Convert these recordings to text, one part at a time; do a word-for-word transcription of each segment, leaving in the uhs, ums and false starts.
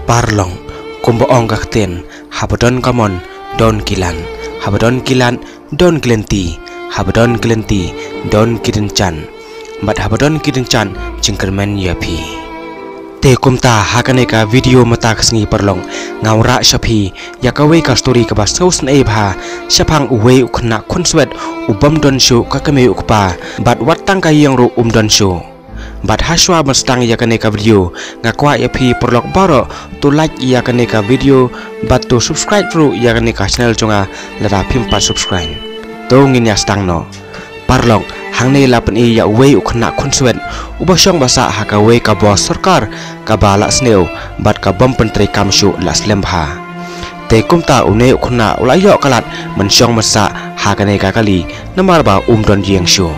Parlok, kumba ong ka ktien, haba don ka mon, don ki lad, haba don ki lad, don ki lynti, haba don ki lynti, don ki dien jan, bad haba don ki dien jan, jingkyrmen ïa phi. Te kumta ha kane ka video mynta ka sngi parlok, nga wanrah sha phi ïa kawei ka story kaba sngewsynei bha shaphang uwei u khynnah khunswet u bym don shuh ka kmie u kpa, bad wat tang ka ïing ruh um don shuh. Bad hashwa ban sdang ïa kane ka video, nga kwah ïa phi parlok baroh to like ïa kane ka video, bad to subscribe ruh ïa kane ka channel jong nga lada phim pat subscribe. To ngin ïa sdang noh. Parlok, hangne la pyni ïa uwei u khynnah khunswet uba shong ba sah ha kawei ka bor sorkar kaba la sniew bad ka bym pyntreikam shuh, la slem bha. Te kumta une u khynnah u la ïoh ka lad ban shong ban sah ha kane ka kali namar ba um don ïing shuh.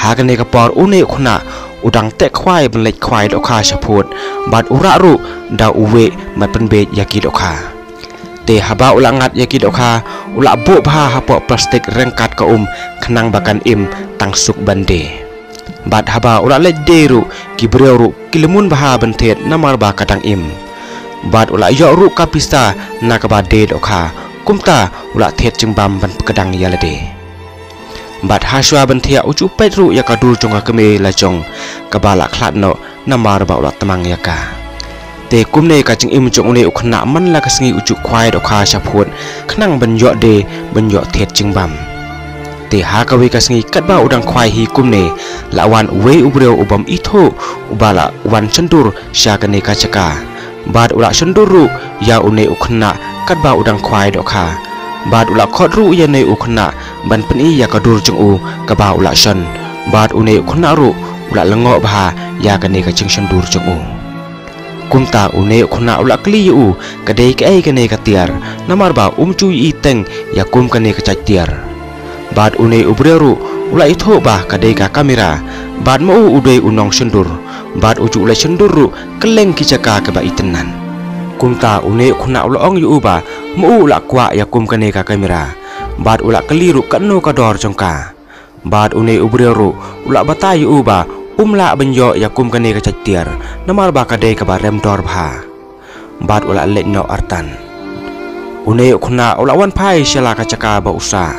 Ha kane ka por une u khynnah u dang teh khwai ban leit khwai dohkha shaphut, bad u rah ruh da u wieh ban pynbiej ïa ki dohkha. Te haba u la ngat ïa ki dohkha, u la buh bha hapoh plastik ryngkat ka um khnang ba kan im tang suk ban die. Bad haba u la leit die ruh, ki briew ruh ki la mon bha ban thied namar ba ka dang im. Bad u la ïoh ruh ka pisa na kaba die dohkha, kumta u la thied jingbam ban pynkdang ïa lade. Bad hashwa ban thiah u ju peit ruh ïa ka dur jong ka kmie la jong kaba la khlad noh namar ba u la tmang ïa ka. Te kumne ka jingim jong une u khynnah man la ka sngi u ju khwai dohkha shaphut khnang ban ïoh die ban ïoh thied jingbam. Te ha kawei ka sngi katba u dang khwai hi kumne, la wan uwei u briew u bym ithuh uba la wan shondur sha kane ka jaka. Bad u la shondur ruh ïa une u khynnah katba u dang khwai dohkha. Bad u la khot ruh ïa une u khynnah ban pyni ïa ka dur jong u kaba u la shon. Bad une u khynnah ruh u la lyngngoh bha ïa kane ka jingshondur jong u. Kumta une u khynnah u la kylli ïa u ka dei kaei kane ka tiar, namar ba um ju ïohi teng ïa kum kane ka jait tiar. Bad une u briew ruh u la ithuh ba ka dei ka kamera, bad ma u u dei u nongshondur, bad u ju leit shondur ruh kylleng ki jaka kiba itynnad. Kumta une u khynnah u la ong ïa u ba ma u u la kwah ïa kum kane ka kamera, bad u la kylli ruh katno ka dor jong ka. Bad une u briew ruh u la batai ïa u ba um lah ban ïoh ïa kum kane ka jait tiar, namar ba ka dei kaba rem dor bha. Bad u la leit noh artat. Une u khynnah u la wan phai sha la ka jaka ba u sah.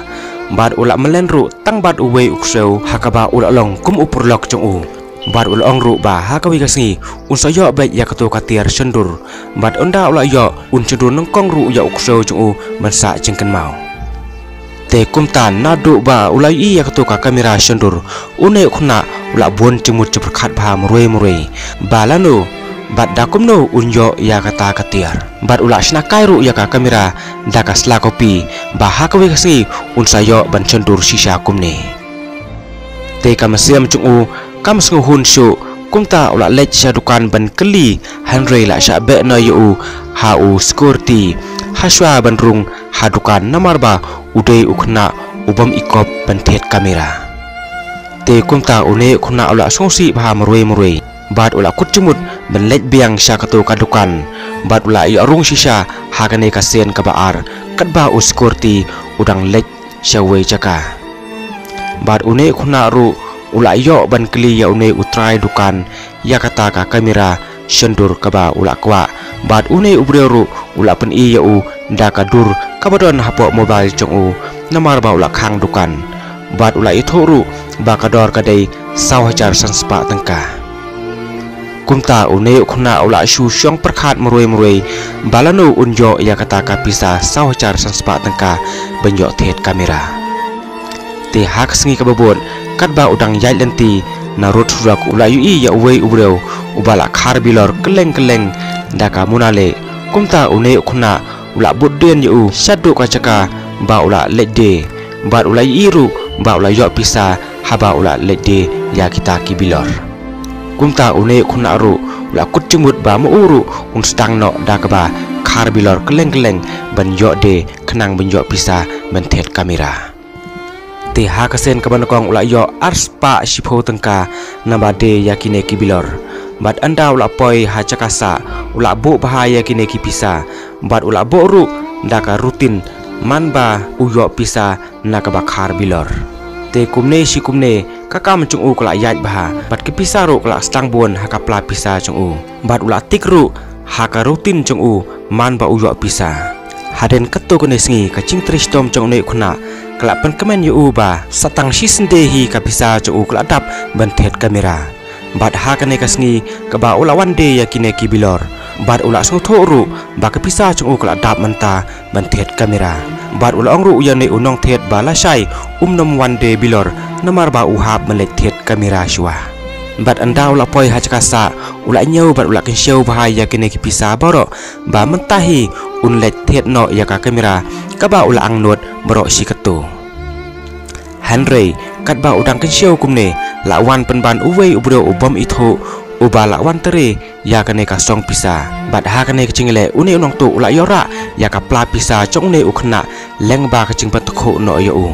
Bad u la mlien ruh tang bad uwei u ksew ha kaba u la long kum u paralok jong u. Bad u la ong ruh ba ha kawei ka sngi un sa ïoh beit ïa kato ka tiar shondur. Bad ynda u la ïoh, un shondur nyngkong ruh ïa u ksew jong u ban sah jingkynmaw. Te kumta naduh ba u la ïohi ïa kato ka kamera shondur, une u khynnah u la bun jingmut jingpyrkhat bha marwei marwei ba lano bad da kumno un ïoh ïa kata ka tiar. Bad u la shna kai ruh ïa ka kamera da ka sla kopi ba ha kawei ka sngi un sa ïoh ban shondur shisha kumne. Te ka mynsiem jong u kam sngewhun shuh, kumta u la leit sha dukan ban kylli, hynrei la shah beh noh ïa u ha u security hashwa ban rung ha dukan namar ba u dei u khynnah u bym ikop ban thied kamera. Te kumta une u khynnah u la sngewsih bha marwei marwei, bad u la kut jingmut ban leit biang sha kato ka dukan, bad u la ïoh rung shisha ha kane ka sien kaba ar katba u security u dang leit sha wei jaka. Bad une u khynnah ruh u la ïoh ban kylli ïa une u trai dukan ïa kata ka kamera shondur kaba u la kwah. Bad une u briew ruh u la pyni ïa u da ka dur kaba don hapoh mobile jong u namar ba u la khang dukan. Bad u la ithuh ruh ba ka dor ka dei saw hajar san spah tyngka. Kumta une u khynnah u la shu shong pyrkhat marwei marwei ba lano un ïoh ïa kata ka pisa saw hajar san spah tyngka ban ïoh thied kamera. Te ha ka sngi kaba bud katba u dang ïaid lynti na rud surok u la ïohi ïa uwei u briew uba la khar bilor kylleng kylleng da ka muna leh. Kumta une u khynnah u la bud dien ïa u shaduh ka jaka ba u la leit die. Bad u la ïohi ruh ba u la ïoh pisa haba u la leit die ïa kita ki bilor. Kumta une u khynnah ruh u la kut jingmut ba ma u ruh un sdang noh da kaba khar bilor kylleng kylleng ban ïoh die khnang ban ïoh pisa ban thied kamera. Te ha ka sien kaba nyngkong u la ïoh ar spah shiphew tyngka naba die ïa kine ki bilor. Bad ynda u la poi ha jaka sah u la buh bha ïa kine ki pisa. Bad u la buh ruh da ka routine man ba u ïoh pisa na kaba khar bilor. Te kumne shi kumne ka kam jong u ka la ïaid bha bad ki pisa ruh ka la sdang bun ha ka pla pisa jong u. Bad u la tik ruh ha ka routine jong u man ba u ïoh pisa. Hadien katto katne sngi ka jingtrei shitom jong une u khynnah ka la pynkmen ïa u ba sa tang shi sien de hi ka pisa jong u ka la dap ban thied kamera. Bad ha kane ka sngi kaba u la wan de ïa kine ki bilor, bad u la sngewthuh ruh ba ka pisa jong u ka la dap mynta ban thied kamera. Bad u la ong ruh ïa une u nongthied ba lashai um nym wan de bilor namar ba u hap ban leit thied kamera shuwa. Bad ynda u la poi ha jaka sah, u la ñiew bad u la kynshew bha ïa kine ki pisa baroh ba mynta hi un leit thied noh ïa ka kamera kaba u la angnud baroh shi katto. Hynrei katba u dang kynshew kumne, la wan pynban uwei u briew u bym ithuh uba la wan trei ïa kane ka song pisa. Bad ha kane ka jingleh une u nongtuh u la ïoh rah ïa ka pla pisa jong une u khynnah lyngba ka jingpyntyngkhuh noh ïa u.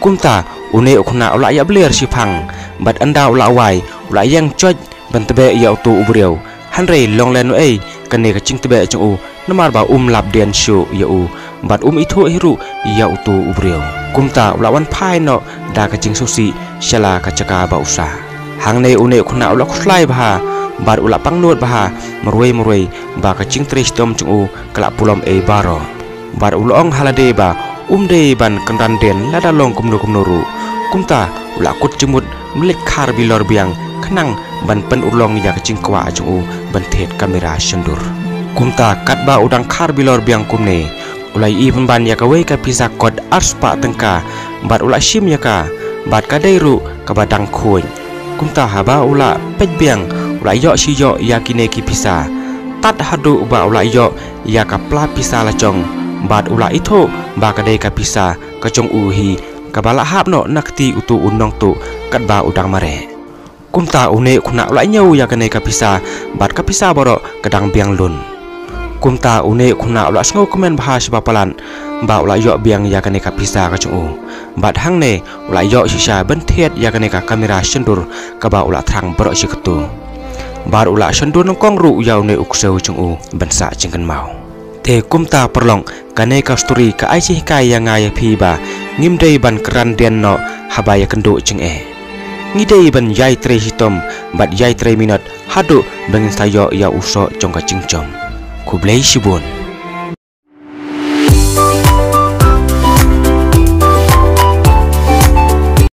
Kumta une u khynnah u la ïa blir shiphang, bad ynda u la wai u la ïeng joit ban tbeh ïa utu u briew. Hynrei long lehnohei kane ka jingtbeh jong u namar ba um lap dien shuh ïa u bad um ithuh hi ruh ïa utu u briew. Kumta u la wan phai noh da ka jingsngewsih sha la ka jaka ba u sah. Hangne une u khynnah u la khuslai bha bad u la pangnud bha marwei marwei ba ka jingtrei shitom jong u ka la pulom ei baroh. Bad u la ong ha lade ba um dei ban kynran dien lada long kumno kumno ruh. Kumta u la kut jingmut ban leit khar bilor biang khnang ban pynurlong ïa ka jingkwah jong u ban thied kamera shyndur. Kumta katba u dang khar bilor biang kumne, u la ïohi pynban ïa kawei ka pisa kot arspah tyngka bad u la shim ïa ka, bad ka dei ruh kaba dang khuid. Kumta haba u la peit biang u la ïoh shi ïoh ïa kine ki pisa, tad haduh ba u la ïoh ïa ka pla pisa la jong, bad u la ithuh ba ka dei ka pisa ka jong u hi kaba la hap noh na kti utu u nongtuh katba u dang mareh. Kumta une u khynnah u la ñiew ïa kane ka pisa bad ka pisa baroh ka dang biang lun. Kumta une u khynnah u la sngewkmen bha shibun palat ba u la ïoh biang ïa kane ka pisa ka jong u. Bad hangne u la ïoh shisha ban thied ïa kane ka kamera shyndur kaba u la thrang baroh shi katto. Bad u la shyndur nyngkong ruh ïa une u ksew jong u ban sah jingkynmaw. Te kumta paralok, kane ka story ka ai jinghikai ïa nga ïa phi ba ngim dei ban kynran dien noh haba ïakynduh jingeh. Ngi dei ban ïai trei shitom bad ïai trei minot haduh ba ngin sa ïoh ïa u soh jong ka jingjop. Khublei shibun.